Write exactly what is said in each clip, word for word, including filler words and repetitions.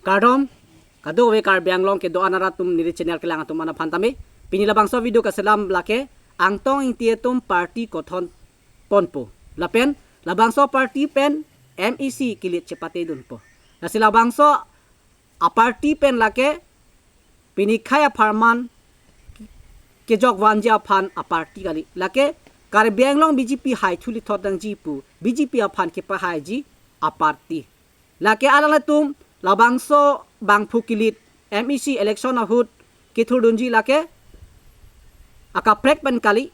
Kardom, kadokave Karbi Anglong kedo-an arat atum, neli channel kelang atum an aphan tame. Pini labangso video kaselam lake Angtong Engti atum party kothon ponpo. Lapen labangso party pen M E C kilit chepate dunpo. Lasi labangso a-party pen lake pini khei apharman kejok vanji aphan a-party kali. Lake Karbi Anglong B J P hai thuli thot nangji pu, B J P aphan kepahaiji a-party. Lake alanglitum labangso bangphu kilit M E C election ahut kethurdunji lake akaprek pen kali.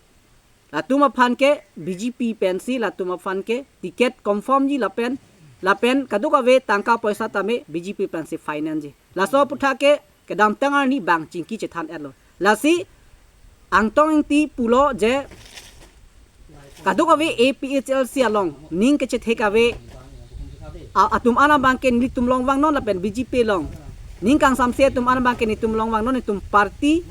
Latum aphan ke B J P pensi latum aphan ke ticket confirm ji lapen, lapen kadokave tangka poisa tame B J P pensi finance ji. Laso aputhak ke kedamtang arni bang chingki chethan-etlo. Lasi Angtong Engti pulo je kadokave A P H L C along ning kechethek ave a-, atum an abang ke nelitum along vangnon lapen B J P along ning kangsamse atum an abang ke nelitum along vangnon, nelitum party,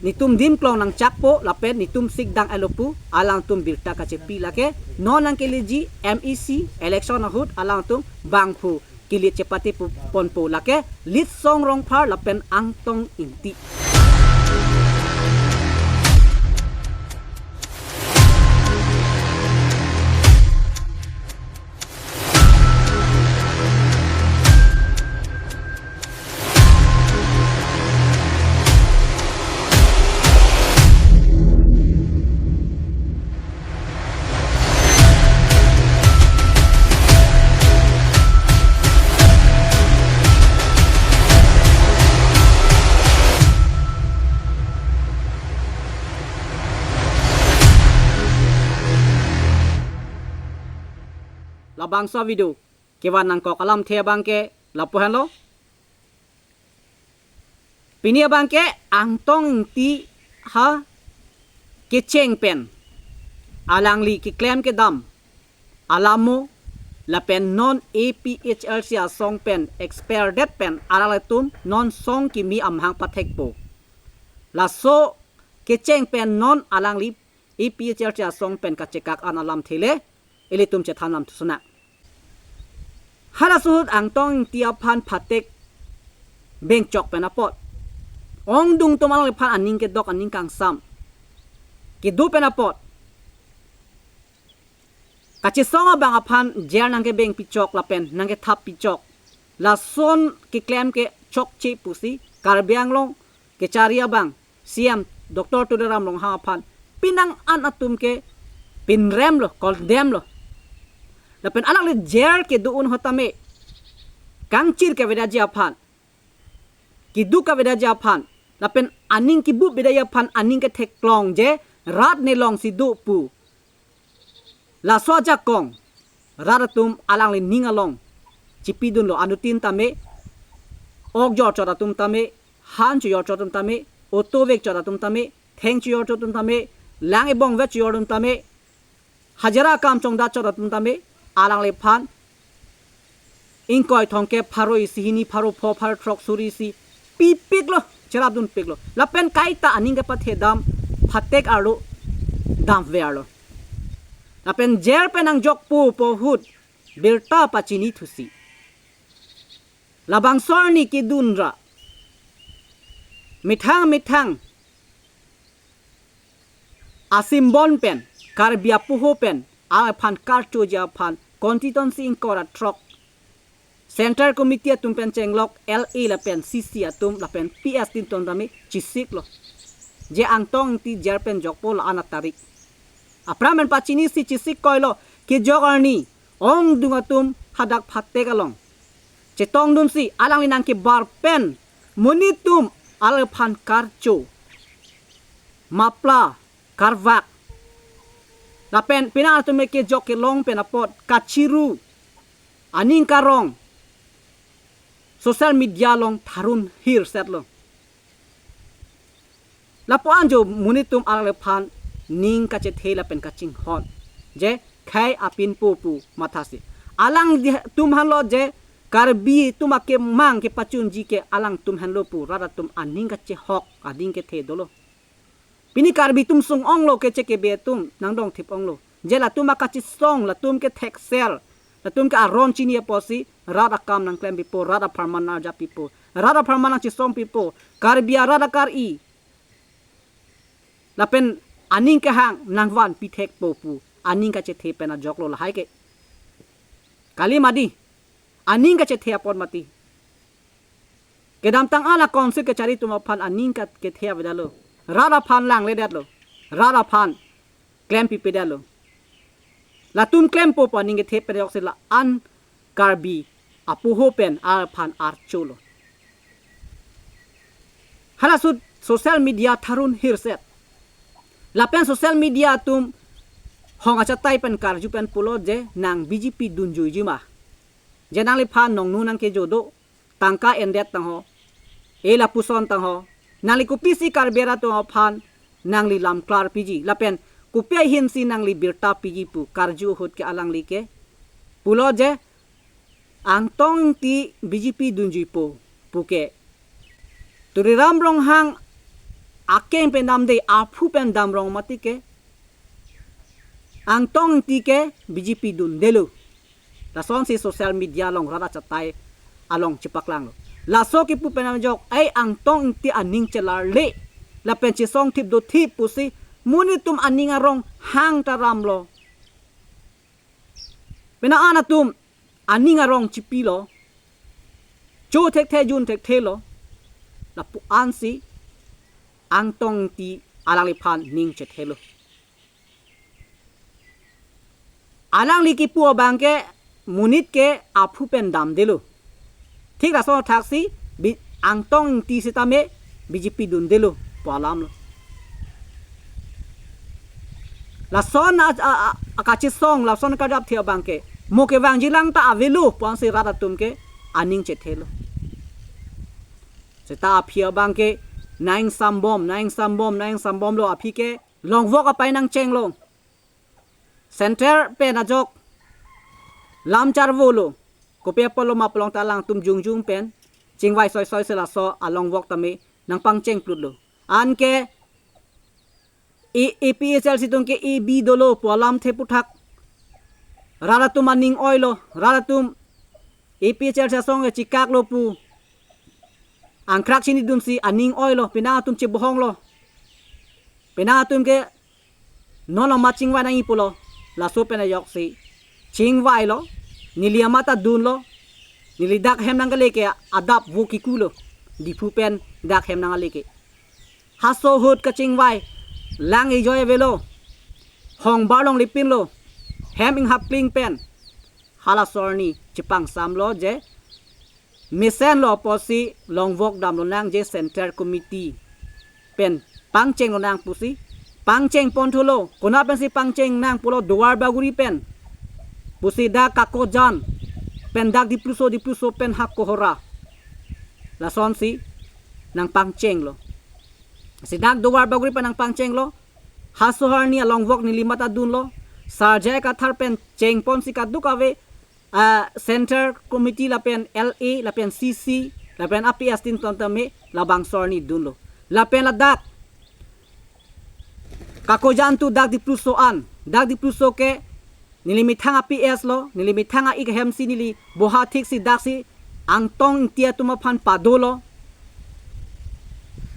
nelitum dim klong nangchakpo lapen nelitum sikdang-etlo pu alangtum birta kachepi. Lake non nangkeleji M E C election ahut alangtum bangphu kilit chepate pu-, ponpo, lake Litsong Rongphar lapen Angtong Engti. Labangso video kevan nangkok alamthe abang ke lapu henlo. Pini abang ke Angtong Engti ha kecheng pen alangli keklem kedam alamo lapen non A P H L C asong pen expert det pen alanglitum non song kimi amahang pathekpo. Laso kecheng pen non alangli A P H L C asong pen kachekak an alamthe le ilitum chethan lam thusuna. Halaso ahut Angtong Engti aphan phatek bengchok pen apot, ongdung atum alangliphan aning kedok, aning kangsam kedo pen apot, kachesong abang aphan jail nangkebeng pichok lapen nangkethap pichok. Lason keklem ke chokche pusi Karbi Anglong kechari abang C M Doctor Tuliram Ronghang aphan pinang an atum ke pinremlo, condemn lo. Lapen alangli jail kedo-un ahut tame kangchir kavedaji aphan, keduk kavedaji aphan, lapen aning kibu bedaji aphan aning ketheklong je rat nelong si do pu. Laso ajakong rat atum alangli ning along chipidunlo. Anuttin tame, ok jorchot atum tame, han chojorchot atum tame, auto vekchot atum tame, theng chojorchot atum tame, lang ebong vet chojor atum tame, hajira akam chongdachot atum tame, alangliphan ingkoi thomkep pharo isi, hini pharo pho, pharo throk, suri isi pipiklo, cherapdunpiklo. Lapen kaita aning kepathedam phatek arlo damverlo. Lapen jail pen nangjokpo pu ahut birta pachini thusi. Labangso arni kedun ra methang methang asimbon pen, Karbi apoho pen, aphan karchoji aphan constituency ingkoi ra throk Central Committee atum pen chenglok L A lapen C C atum lapen P S tin ton tame chesiklo je Angtong Engti jail pen jokpo la-an atarik. Aphrang pen pachinisi chesik koilo, kejok arni ongdung atum hadak phatek along chetongdunsi alangli nangkebar pen monit atum alangliphan karcho, mapla, karvak. Lapen penang atum kejok kelong pen apot kachiru, aning karong social media along tharun hirsetlo. Lapu-an jo monit atum alangliphan ning kachethe lapen kachinghon je khei apinpo pu mathasi. Alangtum henlo je Karbi atum akemang kepachunji ke alangtum henlo pu rat atum aning kachehok, aning kethe dolo. Pini Karbi atum sung-onglo, keche kebe atum nangdongthip onglo. Je latum akachesong, latum kethekser, latum ke aron chini apotsi rat akam nangklem pipo, rat apharman arjap pipo, rat apharman nangchesong pipo, Karbi arat akar-i lapen aning kehang nangvanpi thekpo pu aning kachethe pen ajoklo lahai ke. Kali mati, aning kachethe apot mati. Kedamtang ala council kachari atum aphan aning ka- kethe avedetlo. Rat aphan langledetlo. Rat aphan klem pipedetlo. Latum klempo pu aning kethe pen ajoksi la-an Karbi apoho pen alphan archolo. Hala ahut social media tharun hirset. Lapen social media atum hong achatai pen karju pen pulo je nang B J P dunjuiji ma. Je nangliphan nongnu nangkejo do, tangka endet tangho, e lapuson tangho, nangli kopisi Karbi arat atum aphan nangli lam klarpiji, lapen kopi ahinsi nangli birta piji pu karju ahut ke alangli ke pulo je Angtong Ingti B J P dunjuipo puke. Tuliram Ronghang akeng pen damde, aphu pen damrong mati ke Angtong Ingti ke B J P dundelo. Lasonsi social media along rat achatai along chepaklanglo. Laso kipu pen ajok, ai Angtong Ingti aning chelarle lapen chesong thip do thip pusi monit atum aning arong hang taramlo. Penang an atum aning arong chipilo, cho thekthe jun thekthelo, lapu ansi Angtong Ingti alangliphan ning chethelo. Alangli kipu abang ke monit ke aphu pen damdelo. Thik laso thaksi bi Angtong Ingti sitame B J P dundelo pu alamlo. Lason a, a, a, akachesong, lason karjapthe abang ke mo kevangjilang ta avelo pu ansi rat atum ke aning chethelo. Seta aphi abang ke nang sambom, nang sambom, nang sambomlo, aphi ke longvok apai nangchenglo. Center pen ajok lam charvolo. Kopi apotlo ma pulote alangtum jongjung pen chingvai soisoi si laso alongvok tame nangpangcheng plutlo. Anke A P H L C atum ke A B dolo pu alamthe aputhak rat atum aning oilo, rat atum A P H L C asong ke chikaklo pu angkrak chinidunsi aning oilo, penang atum chebohonglo. Penang atum ke non loma chingvai nangji pulo, laso pen ajoksi chingvailo, neli amat ta dunlo, neli dak hem nangkele ke adap vo kikulo, Diphu pen dak hem nangkele ke. Haso ahut kachingvai lang ejoi avelo, hong bar longle pinlo, hem inghap kling pen. Hala asorni chepangsamlo je mesenlo apotsi longvok damlonang je Center Committee pen pangchenglonang pusi pangcheng pontholo. Konat pensi pangchengnang pulo, Duar Bagori pen pusi dak Kakojan pen dak Dipluso, Dipluso pen ha Kohora, lasonsi nangpangchenglo. Si dak Duar Bagori pen nangpangchenglo. Haso arni alongvok neli amat ta dunlo. Sar J I Kathar pen chengponsi kadokave, ah, Center Committee lapen L A lapen C C lapen A P S tin ton tame labangso arni dunlo. Lapen ladak Kakojan tu dak Dipluso an, dak Dipluso ke neli methang a-P S lo, neli methang a-ik ahemsi neli boha thiksi daksi Angtong Ingti atum aphan padolo.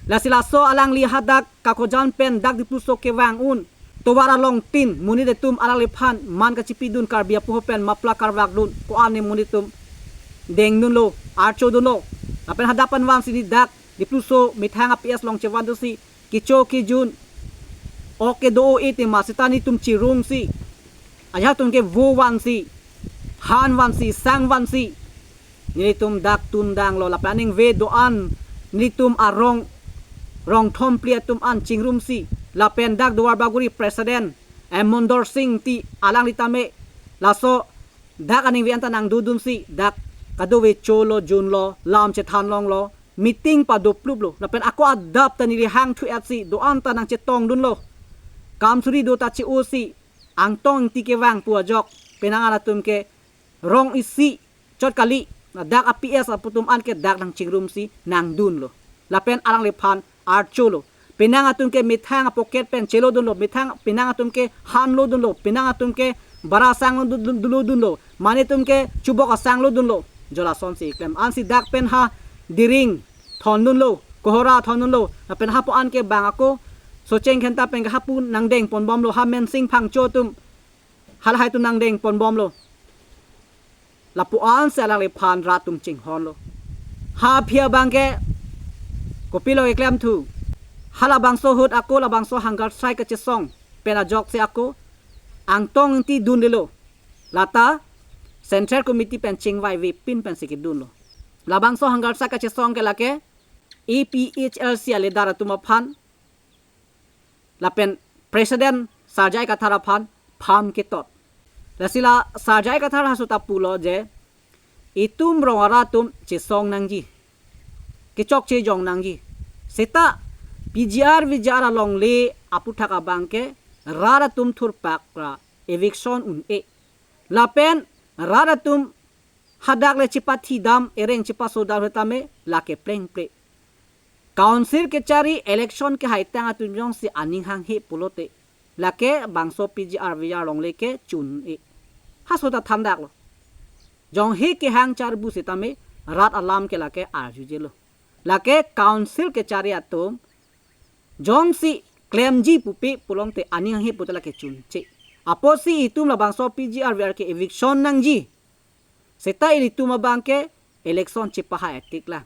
Lasi laso alangli hadak Kakojan pen dak Dipluso kevang un tovar along tin monit atum alangliphan man kachipidun, Karbi apoho pen mapla karvakdun, ko-an ne monit atum dengdunlo, archodunlo. Lapen hadak pen vansi neli dak Dipluso methang a-P S along chevandusi kecho kejun, ok kedo-o-e tema seta nelitum chirungsi, ajahak atum ke vo vansi, han vansi, sang vansi nelitum dak tundanglo. Lapen aningve do-an nelitum arong, rong thom phli atum an chingrumsi, lapen dak Duar Bagori President M Mondor Singh Ingti alangli tame laso dak aningve anta nangdodunsi dak kadokave cholo junlo, lam chethanlonglo, meeting padopluplo. Lapen ako adap ta neli hangthu-etsi do-an ta nangchetongdunlo. Kam suri do ta che-osi, Angtong Ingti kevang pu ajok penang an atum ke rong isi chot kali, na dak a-P S atum an ke dak nangchingrumsi nangdunlo. Lapen alangliphan archolo. Penang atum ke methang a-pocket pen chelodunlo, methang penang atum ke hanlodunlo, penang atum ke bara asang lo dun, dun, lodunlo, mane atum ke chubok asang lodunlo. Jo lasonsi keklem. Ansi dak pen ha Dering thondunlo, Kohora thondunlo. Lapen hapu an ke bang ako Socheng Dhenta pen ke hapu nangdeng ponbomlo, ha Mensing Phangcho atum, halahai atum nangdeng ponbomlo. Lapu ansi alangliphan rat atum chinghonlo. Ha aphi abang ke kopilo keklem thu. Ha labangso ahut ako labangso hunger strike kachesong pen ajoksi ako Angtong Ingti dunlelo. Lata Central Committee pen chingvaivepin pensi kedunlo. Labangso hunger strike kachesong ke lake A P H L C a leader atum aphan lapen President Sar J I Kathar aphan pham ketot. Lasi la Sar J I Kathar ahut ta pulo je itum rong arat atum chesong nangji, kechokche jong nangji. Seta P G R V G R alongle aputhak abang ke rat atum thurpak ra eviction un-e. Lapen rat atum hadak le chipathidam, ereng chipasodam ahut tame lake plengple. Council kechari, election kehaitang atum jongsi aning hanghe pulote, lake bangso P G R V G R alongle ke chun-e. Haso ta thandaklo. Jongsi kehang charbu sitame rat alam ke lake arjujelo. Lake council kechari atum jongsi klemji pupe pulote aning hanghe pulote lake chunche. Apotsi itum labangso P G R V G R ke eviction nangji. Seta ilitum abang ke election chipahai atik lang.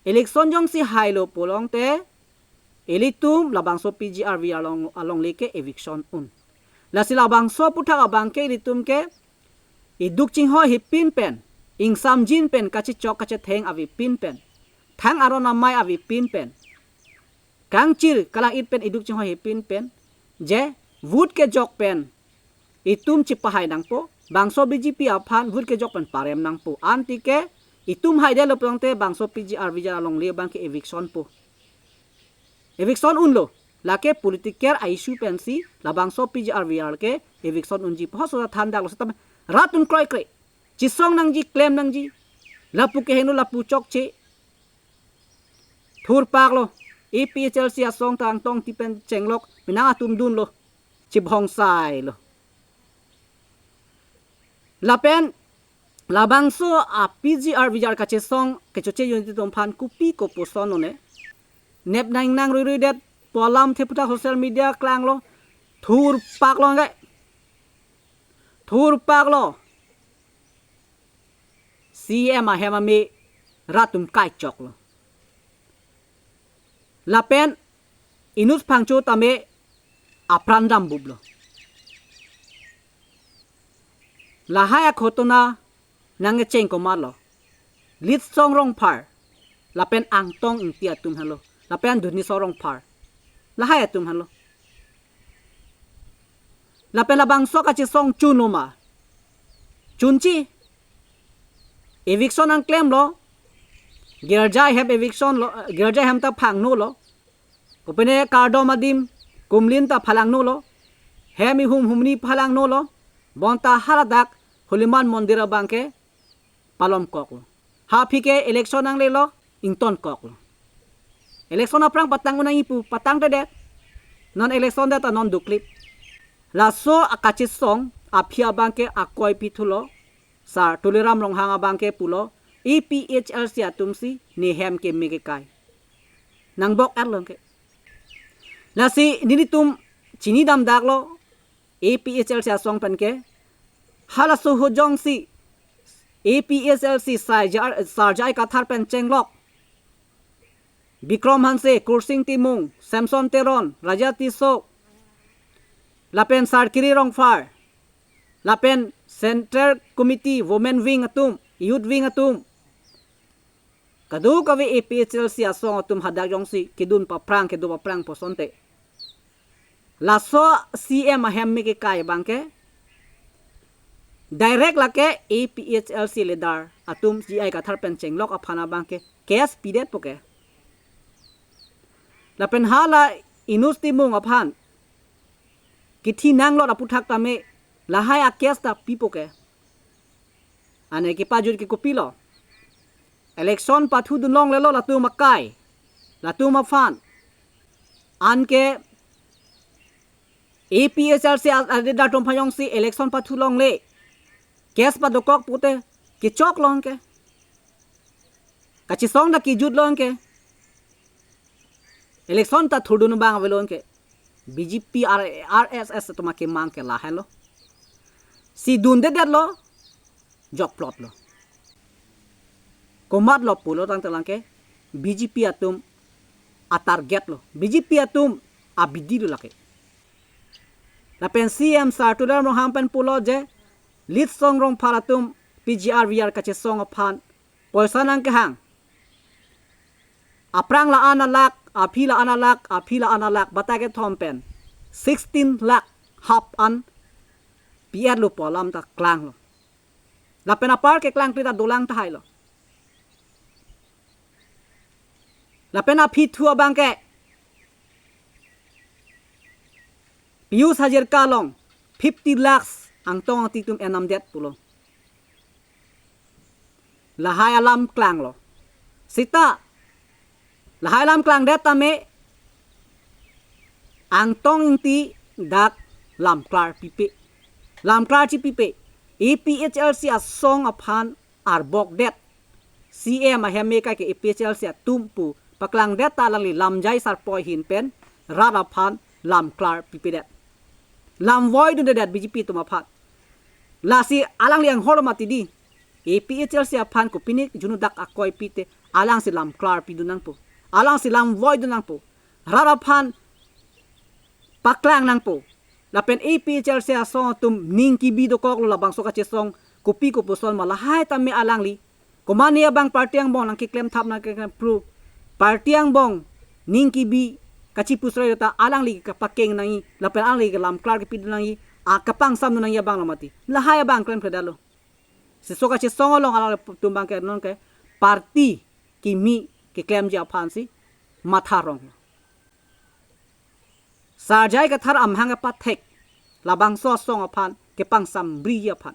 Election jongsi hailo pulote ilitum labangso P G R V G R along, alongle ke eviction un. Lasi labangso aputhak abang ke ilitum ke iduk chinghoihepin pen, ingsamjin pen, kachechok kachetheng avepin pen, thang aron amei avepin pen, kangchir kalang-it pen iduk chinghoihepin pen, je vote kejok pen itum chipahai nangpo, bangso B J P aphan vote kejok pen parem nangpo. Anti ke itum haidetlo pulote bangso P G R V G R alongle abang ke eviction po. Eviction unlo. Lake political a-issue pensi labangso P G R V G R ke eviction unji po. Haso ta thandaklo seta rat atum kroikre. Chesong nangji, klem nangji. Lapu keheno lapu chokche. Thurpaklo. A P H L C asong ta Angtong Ingti pen chenglok penang atum dunlo. Chibhongsailo. Lapen labangso a P G R V G R kachesong kechoche unit atum aphan kopi koposon lone. Nep nang nang rui rui det pu alamthe aputhak social media klanglo. Thurpaklo nge. Thurpaklo. C M ahem ame rat atum kaichoklo. Lapen Inut Phangcho tame apran dambuplo. Lahai aghotona nangkecheng komatlo. Litsong Rongphar lapen Angtong Ingti atum henlo. Lapen Duniswa Rongphar. Lahai atum henlo. Lapen labangso kachesong chunlo ma? Chunche. Eviction nangklemlo. Girja hem eviction lo, girja hem ta phangnolo. Kopine kardom adim kumlin ta phalangnolo. Hem ihum humni phalangnolo. Bonta haladak Holiman Mondir abang ke palomkoklo. Ha aphi ke election nanglelo, ingtonkoklo. Election aphrang patang unang ipu, patangtedet. Non election det ta non duklip. Laso akachesong aphi abang ke akoi pithulo. Sar Tuliram Ronghang abang ke pulo, A P H L C atumsi ne hem keme kekai. Nangbok arlong ke. Lasi nelitum chinidamdaklo, A P H L C asong pen ke. Halaso ahut jongsi A P H L C Sar J I, Sar J I Kathar pen chenglok Bikrom Hanse, Kursing Timung, Samson Teron, Raja Tisso, lapen Sarkiri Rongphar, lapen Central Committee, Women Wing atum, Youth Wing atum, kadokave A P H L C asong atum hadak jongsi kedun paphrang, kedo paphrang pu asonte, laso C M ahem me kekai abang ke direct lake A P H L C leader atum J I Kathar pen chenglok aphan abang ke case pidetpo ke. Lapen hala Inut Timung aphan kithi nanglot aputhak tame lahai a case ta pipo ke. Ane kepajut ke kopilo? Election pathudun longlelo latum akai, latum aphan. Anke A P H L C a, a leader atum aphan jongsi election pathu longle, case padokok pute kechok long ke. Kachesong ta kejut lo anke. Election ta thurdun abang avelo anke. B J P, R-, R S S atum akemang ke lahenlo. Si dundedet lo, jokplot lo. Komat lo pulo tangte lake B J P atum a-target lo. B J P atum abidi lo lake. Lapen C M Sir Tuliram Ronghang pen pulo je, Litsong Rongphar atum P G R V R kachesong aphan poisa nangkehang. Aphrang la-an alakh, aphi la-an alakh, aphi la-an alakh, batai kethom pen sixteen lakh hap an pi-et lo pu alam ta klanglo. Lapen apar keklangkle ta dolang tahai lo. Lapen aphi thu abang ke Pijush Hazarika along fifty lakhs Angtong Ingti atum enamdet pulo. Lahai alam klanglo. Seta lahai alam klangdet tame Angtong Ingti dak lamklar pipe. Lamklar chipipe. A P H L C asong aphan arbokdet, C M ahem me kai ke A P H L C atum pu paklangdet ta alangli lamjai sarpoi ahin pen rat aphan lamklar pipedet. Lamvoidundedet B J P atum aphan. Lasi alangli anghor lo mati di. A P H L C aphan kopine junudak akoi pite, alangsi lamklar pidun nangpo. Alangsi lamvoidun nangpo. Rat aphan paklang nangpo. Lapen A P H L C asong atum ning kebi dokok lo, labangso kachesong kopi kopuson ma lahai tame alangli. Komane abang party angbong nangkeklem thap nangkeklem phru. Party angbong ning kebi kachipusroi ta alangli kapakeng nangji, lapen alangli kelamklar kepidun nangji, a kapangsam dun nangji abang lo mati. Lahai abang klemkledet lo. Si laso kachesong along alangtum abang ke non ke party kimi keklemji aphansi matha rong. Sir J I Kathar amahang kepathek labangso asong aphan kepangsambri ji aphan.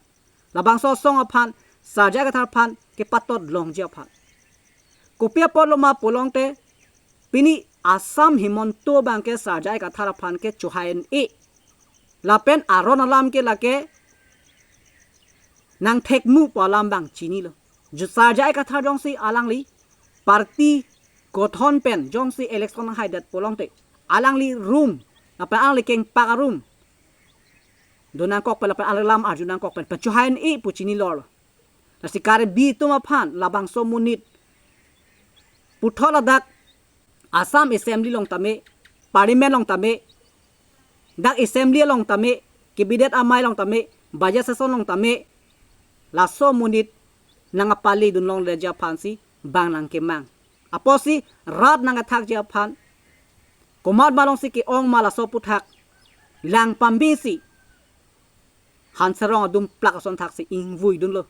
Labangso asong aphan Sir J I Kathar aphan kepatot longji aphan. Kopi apot lo ma pulote pini Assam Himanta abang ke Sir J I Kathar aphan ke chohai-en-e. Lapen aron alam ke lake nangthekmu pu alam abang chinilo. Ju Sir J I Kathar jongsi alangli party gothon pen jongsi election nanghaidet pulote alangli room, lapen alangli kengpak a-room dun nangkok pen lapen alangli lam arju nangkok pen, pen chohai-en-e pu chinilo. Lasi Karbi atum aphan labangso amonit puthot ladak Assam Assembly along tame, Parliament along tame, dak Assembly along tame, Cabinet amei along tame, Budget Session along tame, laso amonit nangkapale dun longleji aphansi bang nangkemang. Apotsi rat nangkethakji aphan komat malongsi ke-ong ma laso aphuthak lang pambisi Hanserong adum plak ason thaksi ingvuidunlo.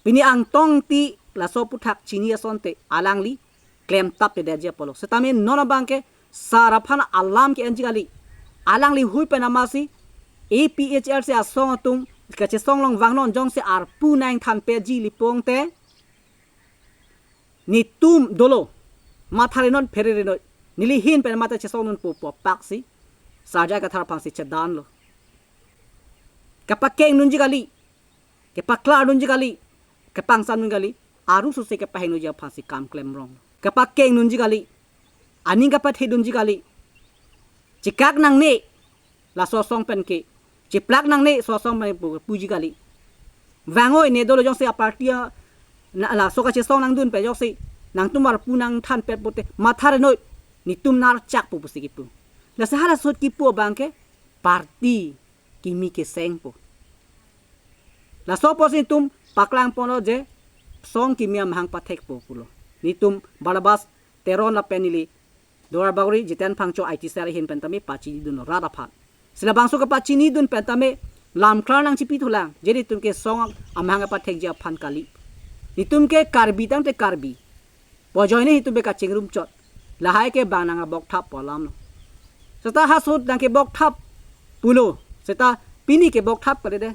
Pini Angtong Ingti laso aphuthak chini asonte alangli klemtaptedetji apotlo. Setame non abang ke Sir aphan alam ke-enji kali. Alangli hui pen amatsi A P H L C asong atum kachesong along vangnon, jongsi arpu nangthanpetji ili pulote netum dolo, matha renon, phere renon, neli ahin pen mate chesongnon pu pu apaksi Sir J I Kathar aphansi chedanlo. Kepakengnunji kali, kepaklardunji kali, kepangsamdun kali, arusose kepahingnoji aphansi kam klem rong. Kepakengnunji kali, aning kepathedunji kali, chekak nangne laso asong pen ke, cheplak nangne laso asong pen pu, puji kali. Vang-oi, ne dolo jongsi a-party a, na, laso kachesong nangdun pen jongsi nangtum arpu nangthanpet pulote matha renoi, netum narchak pu pusi kipu. Lasi hala ahut kipu abang ke party kimi keseng pu. Laso apotsi netum paklangponlo je song kimi amahang pathekpo pulo. Netum Barnabas Teron lapen neli Duarbagori Jiten Phangcho I T cell ahin pen tame pachinidunlo rat aphan. Si labangso kepachinidun pen tame lamklar nangchipithulang, je netum ke song amahang kepathekji aphan kali. Netum ke Karbi tangte Karbi pu ajoine netum ke kachingrum chot. Lahai ke bang nangkebokthap pu alamlo. Seta hala ahut nangkebokthap pulo. Seta pini kebokthap kali de.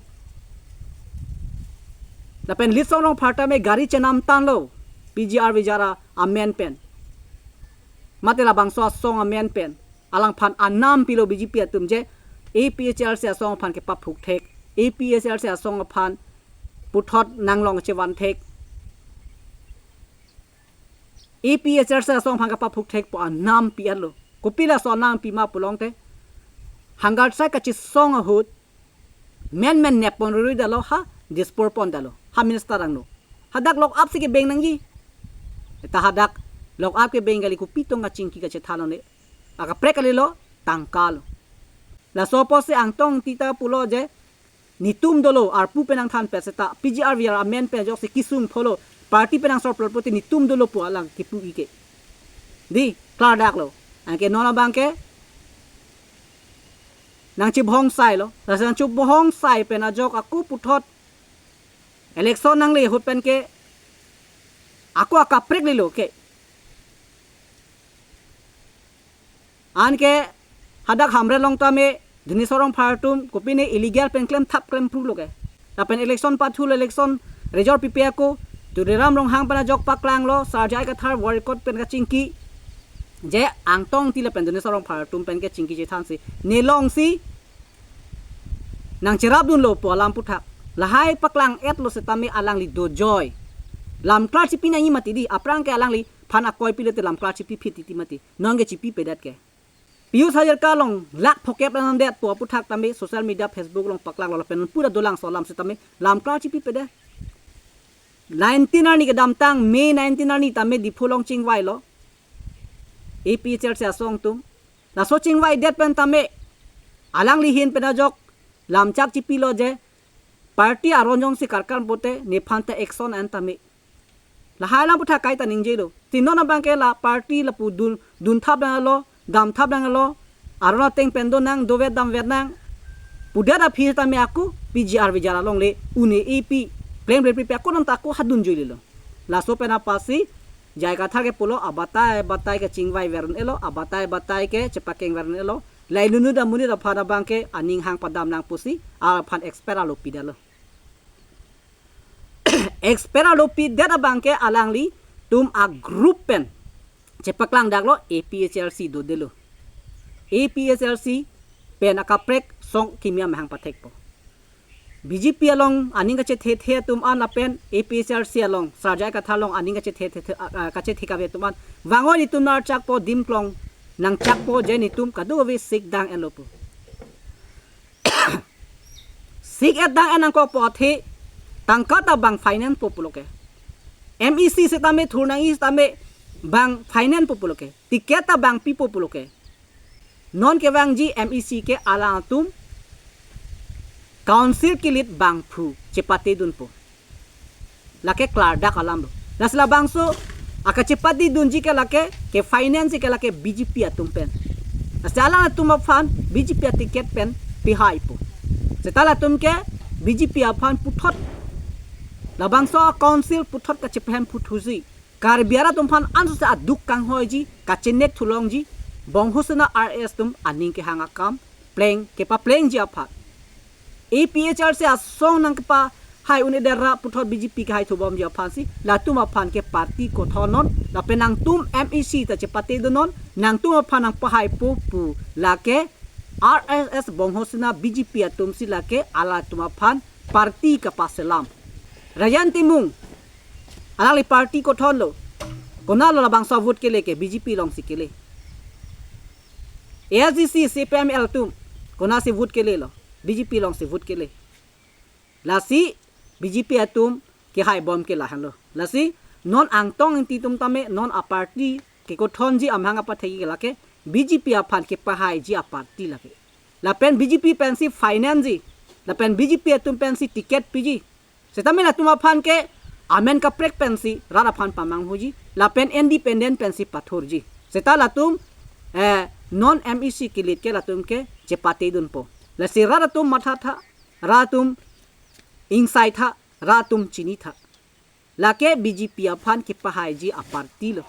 Lapen Litsong Rongphar tame gari chenamtanglo P G R V R amen pen, mate labangso asong amen pen. Alangphan anam pilo B J P atum je A P H L C asong aphan kepaphuk thek, A P H L C asong aphan puthot nanglong chevan thek. APHLC asong aphan kapaphuk thekpo anam pi-etlo. Kopi laso anam pi ma pulote, hangar sai kachesong ahut menmen neppon rurui detlo, ha Dispur pon detlo, ha minister angno. Hadak lock up si kebeng nangji. Ta hadak lock up kebeng kali, kopi tong kachingki kachethan lo ne. Akaprek kalilo, tangka lo. Laso apotsi Angtong Ingti ta pulo je, netum dolo, arpu pen nangthanpet seta, PGR VGR amen pen ajoksi kesung pholo, party pen nangsor plot pute netum dolo pu alang kipu ike. Dei, klardak lo. Anke non abang ke nangchebohong sai lo. Lasi nangchebohong sai pen ajok ako puthot election nangle ahut pen ke ako akaprek lilo ke. Anke hadak Hamren along tame Dinesh Rongphar atum kopine illegal pen klemthap klempru lo ke. Lapen election pathu lo, election result pipe ako, Tuliram Ronghang pen ajok paklanglo, Sir J I Kathar boycott pen kachingki, je Angtong Ingti lapen Dinesh Rongphar atum pen kachingki chethansi, nelongsi nangcherapdunlo pu alam aphuthak. Lahai paklang-etlo setame alangli dojoi. Lamklar chipi nangji mati dei, aphrang ke alangliphan akoi pilote lamklar chipi phit titi mati. Non ke chipipedet ke. Piyush Hazarika along lakh phokep lang nandet pu aphuthak tame social media, Facebook along paklanglo lapen pura dolang so alam setame lamklar chipipedet. Nineteen arni kedamtang, May nineteen arni tame Diphu along chingvailo APHLC asong atum. Laso chingvaidet pen tame alangli ahin pen ajok lamchak chipilo je, party aron jongsi karkar pute nephan ta action an tame. Lahai alam aphuthak kaita ningjelo. Ti non abang ke la party lapu dun, dunthap damlo, damthap damlo, aron ateng pen do nang, dovet damvet nang pudet aphi tame ako PGR VGR along le un-e pi, pleng pleng pi ako non ta ako hadun juilelo. Laso pen apotsi J I Kathar ke pulo, abatai batai ke chingvai ver un-elo, abatai batai ke chepakeng ver un-elo. La inut inut amonit aphan abang ke aning hang padam nang pusi aphan expect alo pidetlo. Expect alo pidet abang ke alanglitum a-group pen chepaklangdaklo, APHLC dodelo. APHLC pen akaprek song kimi amahang pathekpo. BJP along aning kachethethe atum an lapen APHLC along, Sir J I Kathar along aning kachethethe, a, a, kachethekave atum an vangoi, netum nangchakpo, dimklong nangchakpo je netum kadokave sik dang-etlo pu. Sik et dang-et nangkokpo athe tangka ta bang finance po pulo ke. MAC setame thur nangji setame bang finance po pulo ke. Ticket ta bang pipo pulo ke. Non kevangji MAC ke alangtum council kilit bangphu chepatedunpo. Lake klardak alamlo. Lasi labangso akachepatedunji ke lake, ke-finance ke lake BJP atum pen. Lasi alangtum aphan BJP aticket pen pihaipo. Seta latum ke BJP aphan puthot, labangso council puthot kachepahemphu thuji. Karbi arat atum aphan ansose aduk kanghoiji, kachenek thulongji, Bongho Sena R S atum aning kehang akam pleng kepaplengji aphan. APHLC asong nangkepahai un-edet ra puthot BJP kehai thubomji aphansi latum aphan ke party kothon non, lapen nangtum MAC ta chepatedun non, nangtum aphan nangpahaipo pu lake RSS, Bongho Sena, BJP atumsi lake alatum aphan party kapaselam. Rajen Timung, alangli party kothonlo. Konatlo labangso vote kele ke? BJP alongsi kele. ASDC, CPIML atum konatsi vote kelelo? BJP alongsi vote kele. Lasi BJP atum kehaibom ke lahenlo. Lasi non Angtong Ingti atum tame non a-party kekothonji amahang apathekji ke lake BJP aphan kepahaiji a-party lake. Lapen BJP pensi finance ji, lapen BJP atum pensi ticket piji. Setame latum aphan ke amen kaprek pensi rat aphan pamanghuji, lapen independent pensi pathurji. Seta latum, eh, non MAC kilit ke latum ke chepatedunpo. Lasi rat atum mathatha, rat atum ingsaitha, rat atum chinitha. Lake BJP aphan kepahaiji a-party lo.